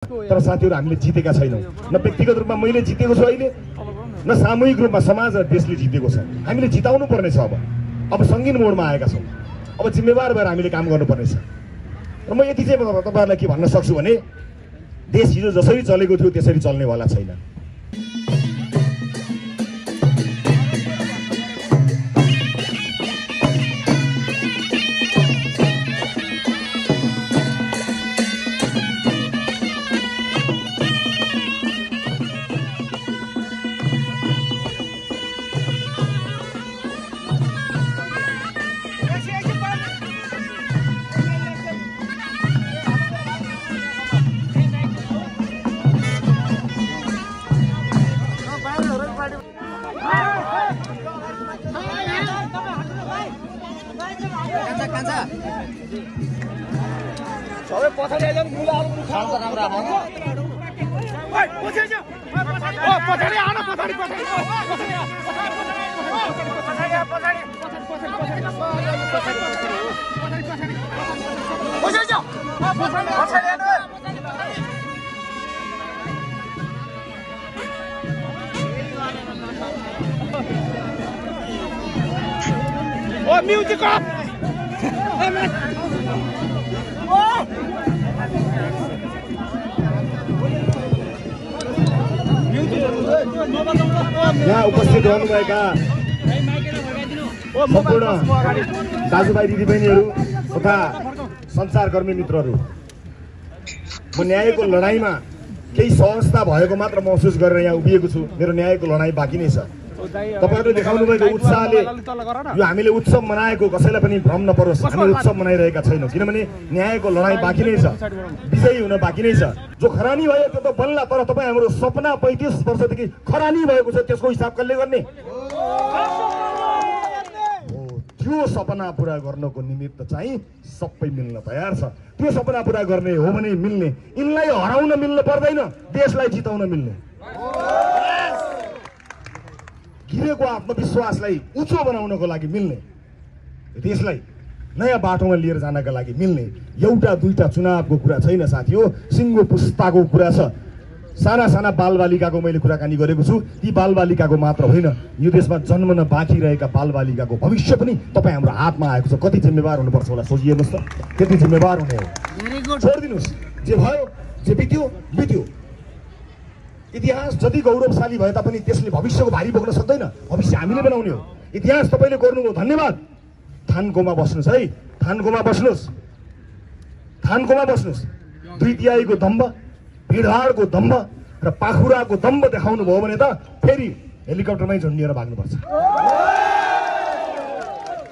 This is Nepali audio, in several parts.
तर साथीहरु हामीले जितेका छैनौं। न व्यक्तिगत रूपमा मैले जितेको छु अहिले, न सामूहिक रूपमा समाज र देशले जितेको छ। हामीले जिताउनु पर्ने छ। अब संगीन मोडमा आएका छौं। अब जिम्मेवार भएर हामीले काम गर्नुपर्ने छ। र म यति चाहिँ तपाईहरुलाई के भन्न सक्छु भने देश हिजो जसरी चलेको थियो त्यसरी चल्नेवाला छैन। म्यूजिक ऑफ यहाँ उपस्थित हुनुभएका सम्पूर्ण दाजुभाइ दिदीबहिनीहरू तथा सञ्चारकर्मी मित्रहरू, म न्यायको लडाईँमा केही सहजता भएको मात्र महसुस गरेर यहाँ उभिएको छु। मेरो न्यायको लडाईँ बाँकी नै छ। तपाईहरुले देखाउनु भएको उत्साहले यो हामीले उत्सव मनाएको कसैलाई पनि भ्रम नपरोस्। हामी उत्सव मनाइरहेका छैनौं, किनभने न्यायको लडाईँ बाँकी नै छ, विजयी हुन बाँकी नै छ। जो खरानी भयो त्यो त बल्ला, तर तपाई हाम्रो सपना 35 वर्षदेखि खरानी भएको छ, त्यसको हिसाब कसले गर्ने? त्यो सपना पूरा गर्नको निमित्त चाहिँ सबै मिल्न तयार छ। त्यो सपना पूरा गर्ने हो भने मिल्ने, यिनलाई हराउन मिल्न पर्दैन, देशलाई जिताउन मिल्ने। गिरेको आत्मविश्वासलाई उच्च बनाउनको लागि मिल्ने, देशलाई नयाँ बाटोमा लिएर जानका लागि मिल्ने एउटा दुईटा चुनावको कुरा छैन साथी हो, सिङ्गो पुस्ताको कुरा छ। साना साना बालबालिकाको मैले कुराकानी गरेको छु। ती बालबालिकाको मात्र होइन, यो देशमा जन्मन बाँकी रहेका बालबालिकाको भविष्य पनि तपाईँ हाम्रो हातमा आएको छ। कति जिम्मेवार हुनुपर्छ होला सोचिहेर्नुहोस् त, त्यति जिम्मेवार हुने हो। छोडिदिनुहोस्, जे भयो जे बित्यो बित्यो। इतिहास जति गौरवशाली भए तापनि त्यसले भविष्यको भारी बोक्न सक्दैन, भविष्य हामीले बनाउने हो। इतिहास तपाईले गर्नुभयो, धन्यवाद। थानकोमा बस्नुस् है, थानकोमा बस्नुस्, थानकोमा बस्नुस्। 2 तिहाईको दम्ब, भिडभाडको दम्ब र पाखुराको दम्ब देखाउनु भयो भने त फेरि हेलिकप्टरमै झुन्डिएर भाग्नुपर्छ।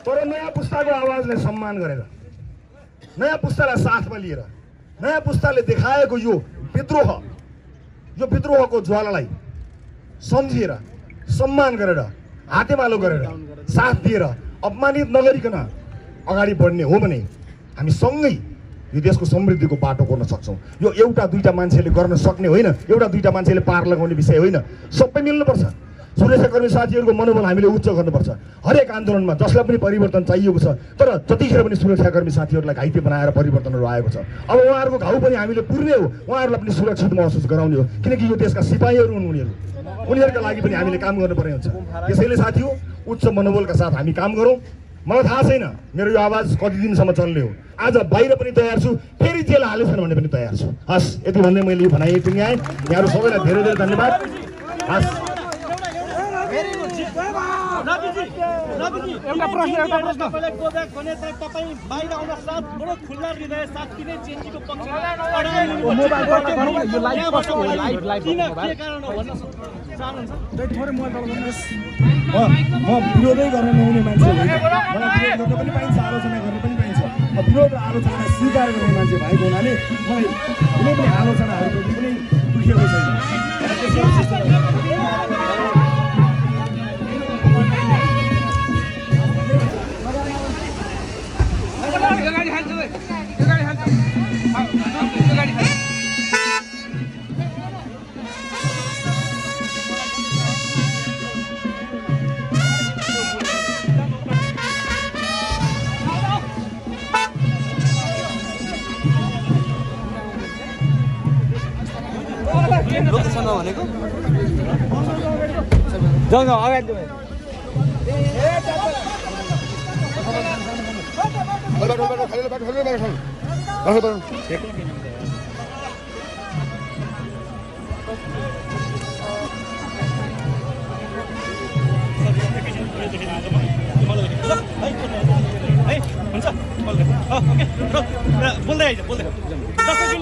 तर नयाँ पुस्ताको आवाजलाई सम्मान गरेर, नयाँ पुस्तालाई साथमा लिएर, नयाँ पुस्ताले देखाएको यो विद्रोहको ज्वालालाई सम्झिएर, सम्मान गरेर, हातेमालो गरेर, साथ दिएर, अपमानित नगरिकन अगाडि बढ्ने हो भने हामी सँगै यो देशको समृद्धिको बाटो गर्न सक्छौँ। यो एउटा दुईटा मान्छेले गर्न सक्ने होइन, एउटा दुईटा मान्छेले पार लगाउने विषय होइन, सबै मिल्नुपर्छ। सुरक्षाकर्मी साथीहरूको मनोबल हामीले उच्च गर्नुपर्छ। हरेक आन्दोलनमा जसलाई पनि परिवर्तन चाहिएको छ, तर जतिखेर पनि सुरक्षाकर्मी साथीहरूलाई घाइते बनाएर परिवर्तनहरू आएको छ। अब उहाँहरूको घाउ पनि हामीले पुर्ने हो, उहाँहरूलाई पनि सुरक्षित महसुस गराउने हो, किनकि यो देशका सिपाहीहरू हुन् उनीहरू, उनीहरूका लागि पनि हामीले काम गर्नुपर्ने हुन्छ। त्यसैले साथी हो, उच्च मनोबलका साथ हामी काम गरौँ। मलाई थाहा छैन मेरो यो आवाज कति दिनसम्म चल्ने हो। आज बाहिर पनि तयार छु, फेरि जेल हालेछन् भने पनि तयार छु। हस्, यति भन्ने मैले यो भनाइ टुङ्ग्याएँ। यहाँहरू सबैलाई धेरै धेरै धन्यवाद। हस्, एउटा प्रश्न तपाईलाई गो ब्याक भने चाहिँ तपाई बाहिर आउन साथ बडो खुल्ला हृदय साथ किन चेन्जीको पक्षमा अडाउनु यो लाइभ कस्तो हो? लाइभ किन के कारण हो भन्न चाहनुहुन्छ? थोरै मोबाइल गर्नुहोस्। म विरोधै गर्न नहुने मान्छे होइन, मलाई विरोध गर्न पनि पाइन्छ, आलोचना गर्न पनि पाइन्छ। विरोध र आलोचनालाई स्वीकार गर्ने मान्छे भएको हुनाले मलाई कुनै पनि आलोचनाहरूप्रति कुनै दुखेको छैन। लोकेसन भनेको जाऊ जाऊ अगाडि दर्शक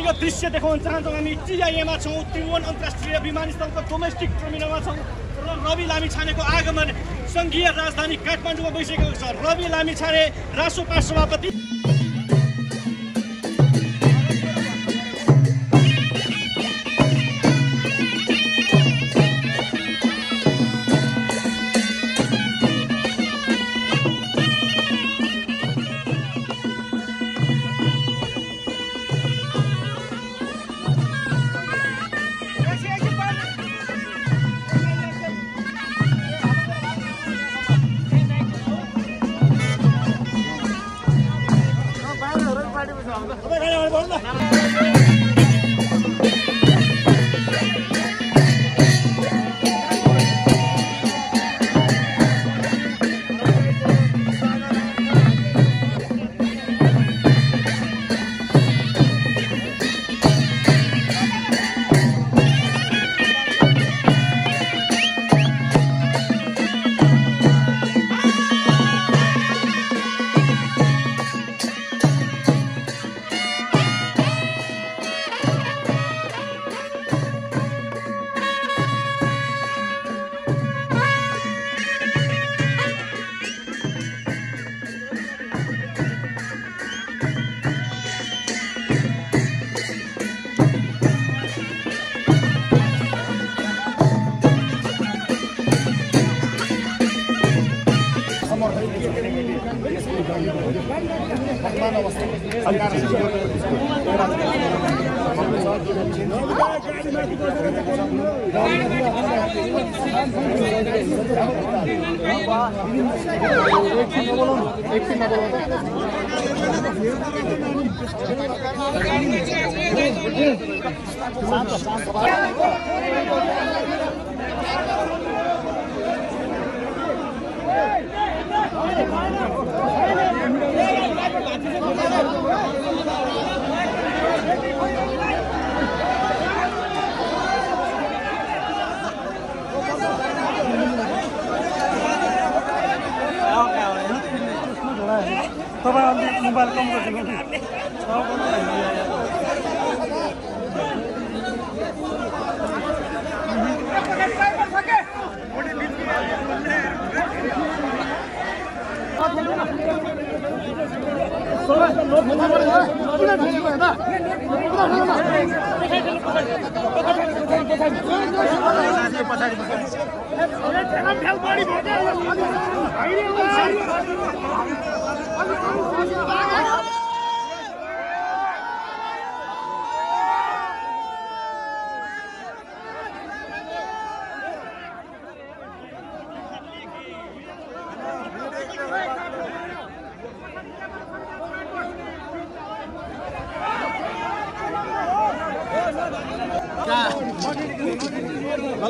यो दृश्य देखाउन चाहन्छौँ हामी टिआइएमा छौँ त्रिभुवन अन्तर्राष्ट्रिय विमानस्थलको डोमेस्टिक टर्मिनलमा छौँ र रवि लामिछानेको आगमन सङ्घीय राजधानी काठमाडौँमा भइसकेको छ। रवि लामिछाने रासोपा सभापति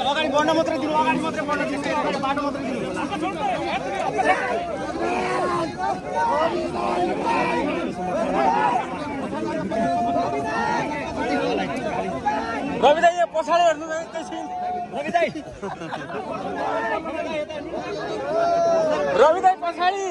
अगाडि बढ्न मात्रै दिनु, अगाडि मात्रै बढ्न दिनु, अगाडि बाटो मात्रै दिनु। रवि दाइ यहाँ पछाडि हेर्नु एकैछिन। रवि दाइ, रवि दाइ पछाडि।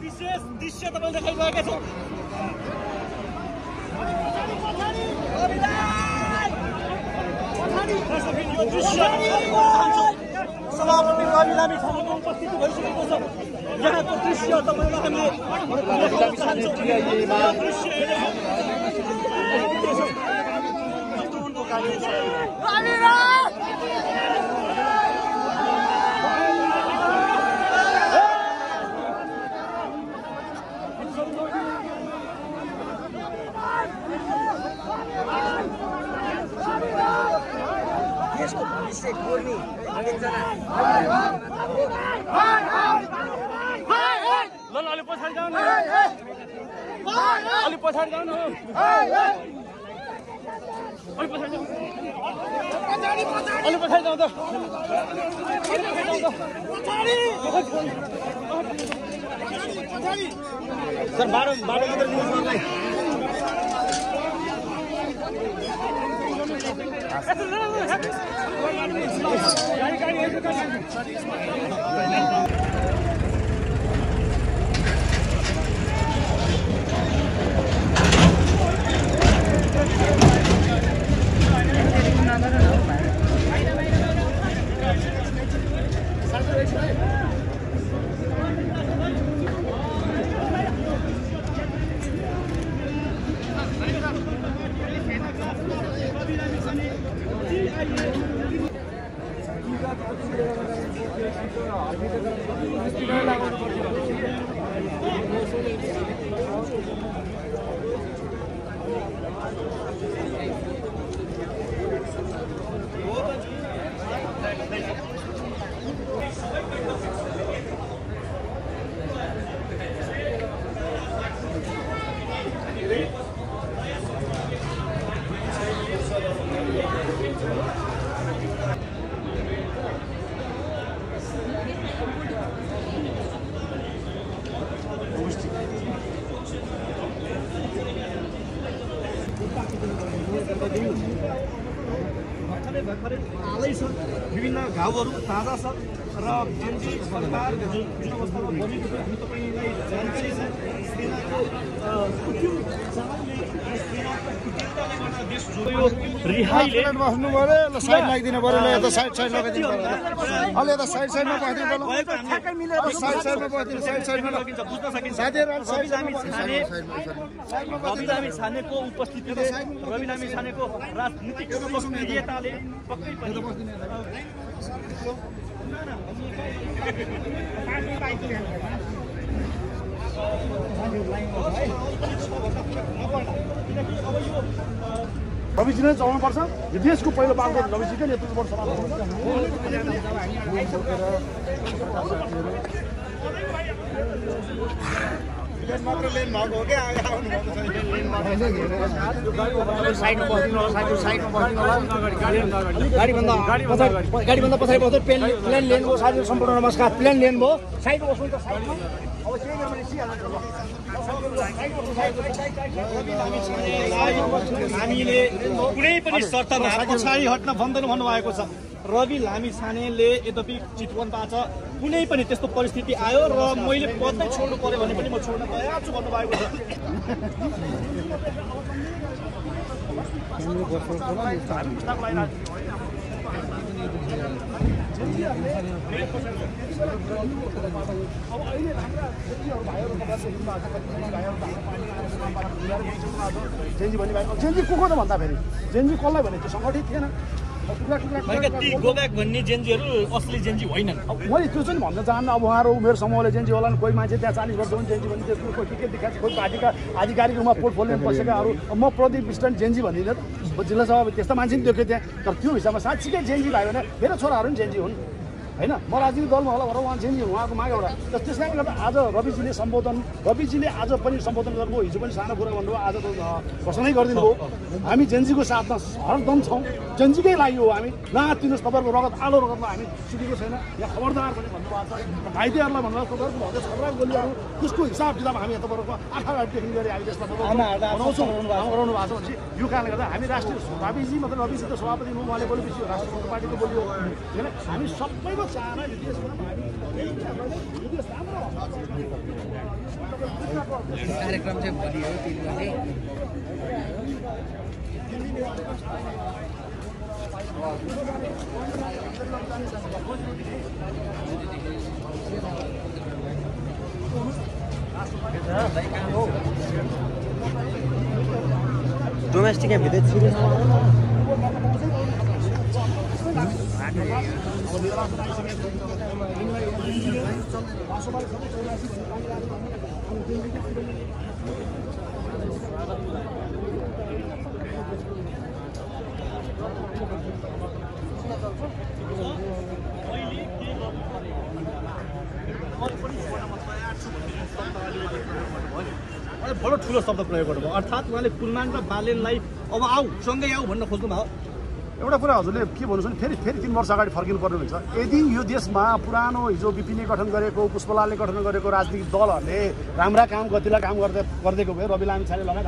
विशेष दृश्य तपाईले देखाइरहेका छौं। रवि दाइ यो दृश्य सभापति रवि लामी छानेको उपस्थिति भइसकेको छ। यहाँको दृश्य तपाईँलाई हामीले देखाउन चाहन्छौँ। दृश्य देशको भविष्य कोर्ने एकजना अलि पछाडि जाउँ न, अलि पछाडि जाउँ न, अलि पछाडि जाउँ, अलि पछाडि जाउँ त, सर बाटो मात्र दिनुहोस् मलाई। हालै छ, विभिन्न घाउहरू ताजा छ र जेन्जी सरकार जुन अवस्थामा बनेको छ हामी तपाईँलाई जानकारी छ। सेनाको रिहाईले बस्नु पर्यो ल, साइड लगाइदिनु पर्यो ल, यता साइड लगाइदिनु पर्यो अलि यता साइडमा बस्दिनु ल, ठ्याक्कै मिलेर साइडमा बस्दिनु, साइडमा बुझ्न सकिन्छ। साथीहरु रवि लामी छानेको उपस्थितिले, रवि लामी छानेको राजनीतिक सक्रियताले पक्कै पनि रविजी नै चलाउनुपर्छ। यो देशको पहिलो पालो रविजीकै नेतृत्वबाट चलाउनुपर्छ। मात्र लेन भएको हो क्या, आउनु भएको छैन। साइडमा बस्दिनु होला, साइडमा बस्दिनु होला, गाडीभन्दा पछाडि बस्दै प्लेन लेन भयो। साथीहरु सम्पूर्ण नमस्कार। प्लेन लेन भयो, साइडमा बस्नु त साइडमा। अब के गर्नु भने सिहाल्नु ल। हामीले कुनै पनि शर्तमा पछाडि हट्न भन्दैन भन्नुभएको छ। रवि लामी छानेले यद्यपि चितवनबाट कुनै पनि त्यस्तो परिस्थिति आयो र मैले पद नै छोड्नु पर्यो भने पनि म छोड्न तयार छु भन्नुभएको छ। जेन्जी भन्ने भाइ, जेन्जी को त भन्दाखेरि जेन्जी कसलाई भने त्यो सङ्गठित थिएन। ती गोब्याक भन्ने जेन्जीहरू असली जेन्जी होइनन्। मैले त्यो चाहिँ भन्न चाहन्न। अब उहाँहरू उमेर समूहले जेन्जी होला, कोही मान्छे त्यहाँ 40 वर्ष हुन् जेन्जी भन्ने, त्यसको कोही टिकट देखाएको, कोही पार्टीका आधिकारिक रूपमा पोर्टफोलियोमा बसेकाहरू। म प्रदीप बिष्टन जेन्जी भनिदिनँ त, जिल्ला सभा त्यस्तो मान्छे पनि देख्यो त्यहाँ। तर त्यो हिसाबमा साँच्चीकै जेन्जी भयो भने मेरो छोराहरू पनि जेन्जी हुन् होइन। म राजनीतिक दलमा होला भनेर उहाँ जेन्जी उहाँको माग एउटा। त्यस कारणले गर्दा आज रविजीले आज पनि सम्बोधन गर्नुभयो। हिजो पनि सानो कुरा भन्नुभयो, आज त घोषणै गरिदिनु भयो। हामी जेन्जीको साथमा हरदम छौँ, जेन्जीकै लागि हो हामी। नआत्तिनुहोस्, तपाईँहरूको रगत आलो रगतमा हामी सुकेको छैन। यहाँ खबरदार पनि भन्नुभएको छ। घाइतेहरूलाई भन्नुभयो, तपाईँहरूको भएका छोरा गोलीहरू त्यसको हिसाब किताब हामी तपाईँहरूको आँखादेखि लिएर हामी त्यसमा बनाउँछौँ गराउनु भएको छ भनेपछि यो कारणले गर्दा हामी राष्ट्रिय रविजी मात्र रविजी त सभापति हुनु, उहाँले बोलेपछि राष्ट्रिय पार्टीको बोलियो होइन। हामी सबैको चाहना यो देशमा कार्यक्रम चाहिँ भोलि हो 3 बजे। डोमेस्टिक भित्र छिरेछ बडो ठुलो शब्द प्रयोग गर्नुभयो अर्थात् उहाँले कुलमान र बालेनलाई अब आऊ सँगै आऊ भन्न खोज्नुभयो एउटा कुरा हजुरले के भन्नुहुन्छ भने फेरि 3 वर्ष अगाडि फर्किनु पर्ने हुन्छ यदि यो देशमा पुरानो हिजो बिपिनले गठन गरेको पुष्पलालले गठन गरेको राजनीतिक दलहरूले राम्रा काम गतिला काम गर्दै गरिदिएको भए रवि लामिछाने लगायत